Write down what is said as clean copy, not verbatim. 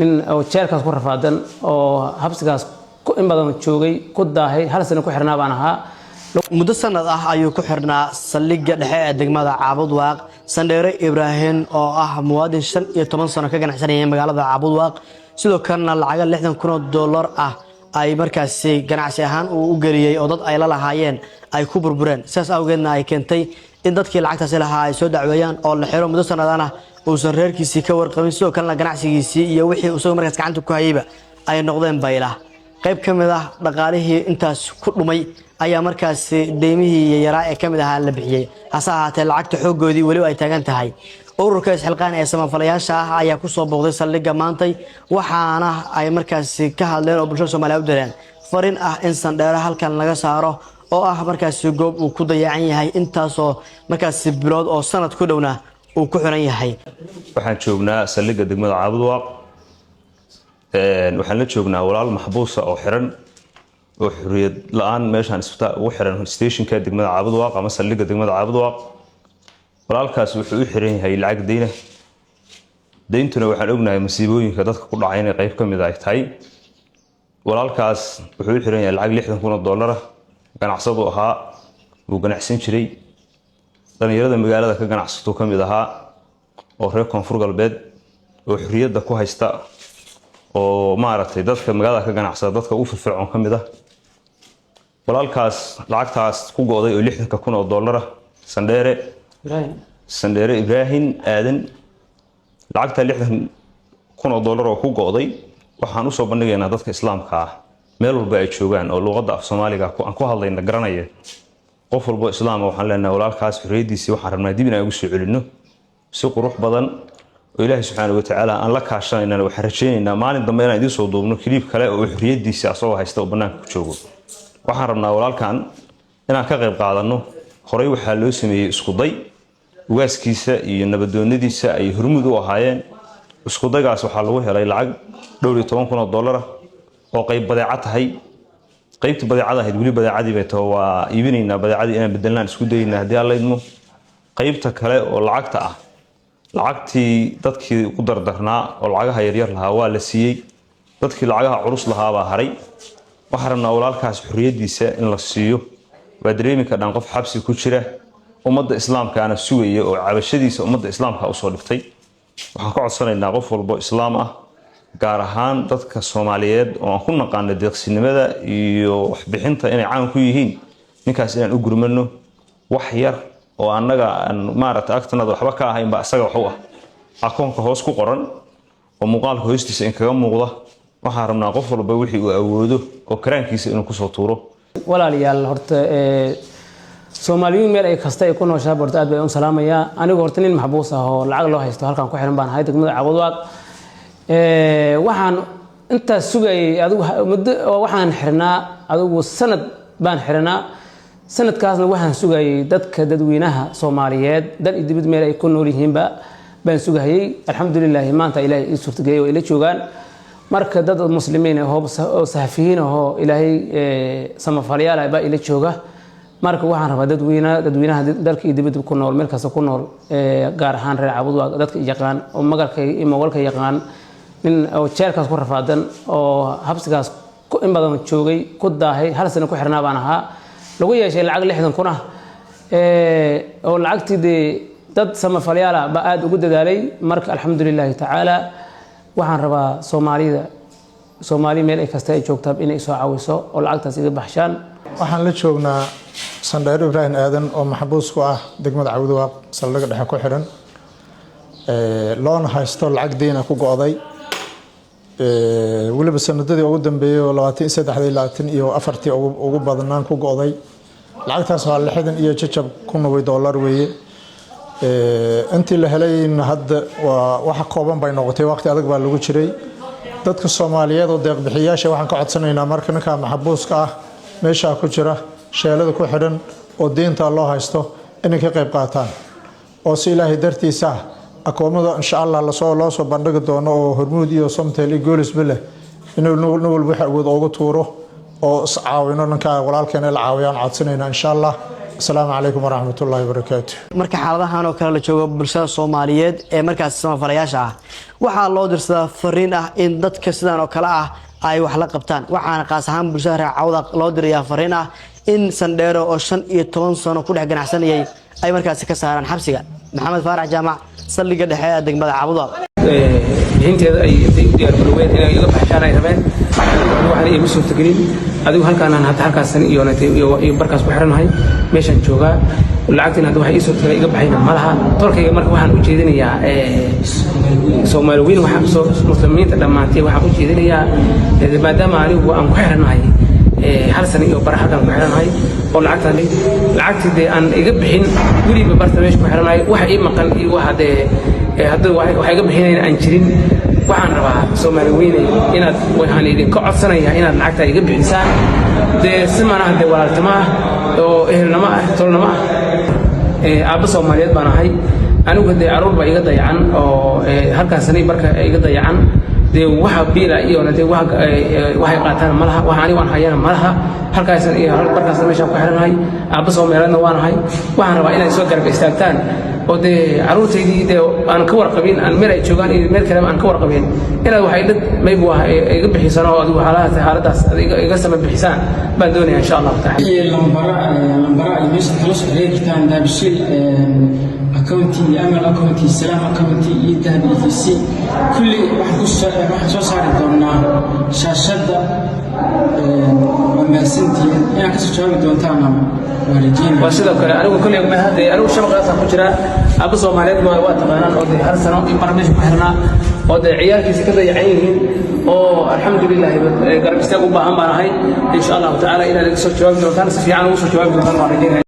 Nin oo jeelkaas ku rafaadan oo habsigaas in badan joogay, ku daahay, hal sano ku xirnaa baan ahaa. Muddo sanad ah ayuu ku xirnaa saldhigga dhexe ee degmada Caabudwaaq Sandheere Ibraahim, oo ah muwaadin 15 sano ka ganacsanayay magaalada Caabudwaaq, sidoo kalena lacaga $60,000 ah ay markaasi ganacsi ahaan uu u geliyey oo dad ay la lahaayeen ay ku burbureen. Sidaas awgeedna ay keentay in dadkii lacagtaasi lahaa ay soo dacweeyaan oo la xiro, muddo sanadana uusan reerkiisii ka warqabin, sidoo kalena ganacsigiisii iyo wixii isagoo markaas gacanta ku hayayba ay noqdeen baylah. Qayb ka mid ah dhaqaalihii intaas ku dhumay ayaa markaasi deymihii yaraa ee ka mid ahaa la bixiyey, hase ahaatee lacagta xooggoodii weliba ay taagan tahay. Ururka Isxilqaan ee samafalayaasha ah ayaa kusoo booqday saldhigga maantay, waxaana ay markaasi ka hadleen oo bulshada Soomaaliya u direen fariin ah in Sandheere halkan laga saaro, oo ah markaasi goob uu ku dayacan yahay intaasoo markaasi bilood oo sanad ku dhowna uu ku xiran yahay. Waxaan joognaa saldhigga degmada Caabudwaaq. Waxaan la joognaa walaal maxbuusa oo xiran oo xuriyad la-aan meeshaan isbitaal ugu xiran, stationka degmada Caabudwaaq ama saldhigga degmada Caabudwaaq. Walaalkaas wuxuu u xiran yahay lacag deyna. Deyntuna waxaan ognahay masiibooyinka dadka ku dhacay inay qayb ka mid ay tahay. Walaalkaas wuxuu u xiran yahay lacag $60,000. Ganacsadu ahaa, wuu ganacsan jiray, dhalinyarada magaalada ka ganacsatuu ka mid ahaa, oo reer Koonfur Galbeed oo xuriyadda ku haysta, oo maaragtay dadka magaalada ka ganacsada dadka ugu firfircoon ka mid ah. Walaalkaas lacagtaas ku go'day oo $60,000, Sandheere, Sandheere Ibraahim Aadan, lacagta $60,000 oo ku go'day waxaan usoo bandhigaynaa dadka Islaamka ah meel walba ay joogaan oo luuqadda af Soomaaliga aan ku hadlayna garanaya. Qof walbo Islaama waxaan leenahay, walaalkaas xorriyaddiisii waxaan rabnaa dib inaan ugu soo celinno si qurux badan oo Ilaahay subxaana watacaala aan la kaashanaynana. Waxaan rajaynaynaa maalin dambe inaan idiin soo duubno clip kale oo xorriyaddiisii asagoo haysta oo bannaanka ku joogo. Waxaan rabnaa walaalkan inaan ka qayb qaadanno. Horey waxaa loo sameeyey iskuday, ugaaskiisa iyo nabadoonadiisa ay hormuud u ahaayeen. Iskudaygaas waxaa lagu helay lacag dhowr iyo toban kun oo dollar ah oo qayb badeeca tahay. Qaybtii badeecada ahayd weli badeecadii bay taho, waa iibinaynaa badeecadii, inaan bedelnaan isku dayaynaa haddii Alla idmo. Qaybta kale oo lacagta ah, lacagtii dadkii ku dardarnaa oo lacagaha yaryar lahaa waa la siiyey, dadkii lacagaha culus lahaabaa haray. Waxaan rabnaa walaalkaas xorriyaddiisa in la siiyo. Waa dareemi kardhaan qof xabsi ku jira, ummadda Islaamkaana sugaya oo cabashadiisa ummadda Islaamka usoo dhigtay. Waxaan ka codsanaynaa qof walbo Islaam ah, gaar ahaan dadka Soomaaliyeed oo aan ku naqaano deeqsinimada iyo waxbixinta inay caan ku yihiin, ninkaas inaan u gurmano. Wax yar oo annaga aan maaragtay agtanada waxba ka ahayn baa isaga wax u ah. Akoonka hoos ku qoran oo muuqaalka hoostiisa in kaga muuqda, waxaan rabnaa qof walba wixii uu awoodo oo karaankiisa inuu kusoo tuuro. Walaalayaal, horta Soomaaliyiin meel ay kasta ay ku nooshahay horta aad baan u salaamayaa. Anigu horta nin maxbuus ah oo lacag loo haysto halkan ku xiran baan ahay, degmada Cabudwaaq. Waxaan intaas sugayay adigu muddo oo waxaan xirnaa, adigu sanad baan xirnaa. Sanadkaasna waxaan sugayay dadka dadweynaha Soomaaliyeed, dal iyo dibad meel ay ku nool yihiinba baan sugahayay. Alxamdulilaahi, maanta Ilaahay ii suurtageeyay oo ila joogaan. Marka dad Muslimiin ah oo saxafiyiin ah oo Ilaahay samafalyaal ah baa ila jooga. Marka waxaan rabaa dadweynaha dalka iyo dibadda ku nool, meel kasta ku nool, gaar ahaan reer Cabudwaaq, dadka yaqaan oo magalka iyo mogalka yaqaan, nin oo jeelkaas ku rafaadan oo habsigaas in badan joogay, ku daahay, hal sano ku xirnaa baan ahaa. Lagu yeeshay lacag 60,000 ah oo lacagtii dee dad samafalyaal ah baa aada ugu dadaalay. Marka alxamdulilaahi tacaala, waxaan rabaa Soomaalida, Soomaali meel ay kasta ay joogtaa, inay soo caawiso oo lacagtaas iga baxshaan. Waxaan la joognaa Sandheer Ibraahim Aadan oo maxbuus ku ah degmada Cawdwaaq, saldhigga dhexe ku xidhan, loona haysto lacag deyna ku go'day, weliba sanadadii ugu dambeeyey oo 23-dii, 24-tii ugu badnaan ku go'day. Lacagtaas waa lixdan iyo jajab kun way dollar weeye. Intii la helayna hadda waa wax kooban bay noqotay, waqti adag baa lagu jiray. Dadka Soomaaliyeed oo deeqbixiyaasha waxaan ka codsanaynaa marka ninka maxbuuska ah meeshaa ku jira, sheelada ku xidhan oo deynta loo haysto, inay ka qayb qaataan oo si Ilaahay dartiisa ah akoomada insha Allah lasoo loo soo bandhigi doono oo Hormuud iyo Somtel iyo Goolisba leh, inuu nin walba wixii awood ugu tuuro oo iscaawino. Ninkaa walaalkeena la caawiyaan codsanaynaa insha Allah. Asalaamu calaykum waraxmatullaahi wabarakaatu. Marka xaaladahan oo kale la joogo, bulshada Soomaaliyeed ee markaas samafalayaasha ah waxaa loo dirsadaa fariin ah in dadka sidan oo kale ah ay wax la qabtaan. Waxaana qaas ahaan bulshada reer Cawda loo dirayaa fariin ah in Sandheero oo 15 sano ku dhex ganacsanayay ay markaasi ka saaraan xabsiga. Maxamed Faarax Jaamac, saldhigga dhexe ee degmada Cabudwaaq. Bixinteeda ay intay u diyaar garoobeen inay iga baxshaan ay rabeen, waxaana iigu suurtagelin. Adigu halkaanaan hadda halkaasan iyo barkaas ku xiranahay, meeshaan joogaa. Lacagtiin hadda waxa ii suurtagalay iga baxayna ma laha. Tolkayga marka waxaan u jeedinayaa, Soomaali weyn, waxaan muslimiinta dhammaantay waxaan u jeedinayaa, maadaama anigu aan ku xiranahay hal sano iyo bar halkaan ku xiranahay oo lacagtaan lacagtii dee aan iga bixin, weliba barta meesha ku xiranahay, waxa ii maqan iyo waxa dee hadda waxa iga bixinayn aan jirin, waxaan rabaa, Soomaali weyne, inaad waxaan idinka codsanayaa inaad lacagtaa iga bixisaan dee si manaha dee walaaltimo ah oo ehelnimo ah, tolnimo ah. Aabba Soomaaliyeed baan ahay anigu. Dee carruur baa iga dayacan oo halkaas sanay barka iga dayacan. Dee waxa biila iyona dee waxay qaataan ma laha, waxa anigu aan hayana ma laha. Halkaasan iyo barkaasna meeshaan ku xiranahay, aabba Soomaaliyeedna waanahay. Waxaan rabaa inay soo garab istaagtaan oo dee carruurtaydii dee aan ka warqabin, aan meel ay joogaan iyo meel kaleba aan ka warqabin, inaad waxay dhad maybu ah iga bixisaan oo adigu xaaladaas xaaladaas iga sama bixisaan baan doonaya, insha Allahu taala. Iyo lambara lambara ay meesha kala soo xiriiri kartaan: Dahabshiil account iyo Amal account iyo Salaam account iyo Dahab EVC. Kulli waxaan soo saari doonaa shaashadda. Waa mahadsantihiin, inaad kasoo jawaabi doontaana waa rajeynaya. Waa sidoo kale anigu kolley ma hadda anigu shabaqaasaan ku jiraa. Aabba Soomaaliyeed waa taqaanaan oo dee hal sano iyo bar meesha ku xirnaa oo dee ciyaalkiisa ka dayacan yihiin oo alxamdulilah garab istaag u baahan baan ahay. Insha Allahu tacaala inaad iga soo jawaabi doontaan, si fiican ugu soo jawaabi doontaan waan rajeynaya.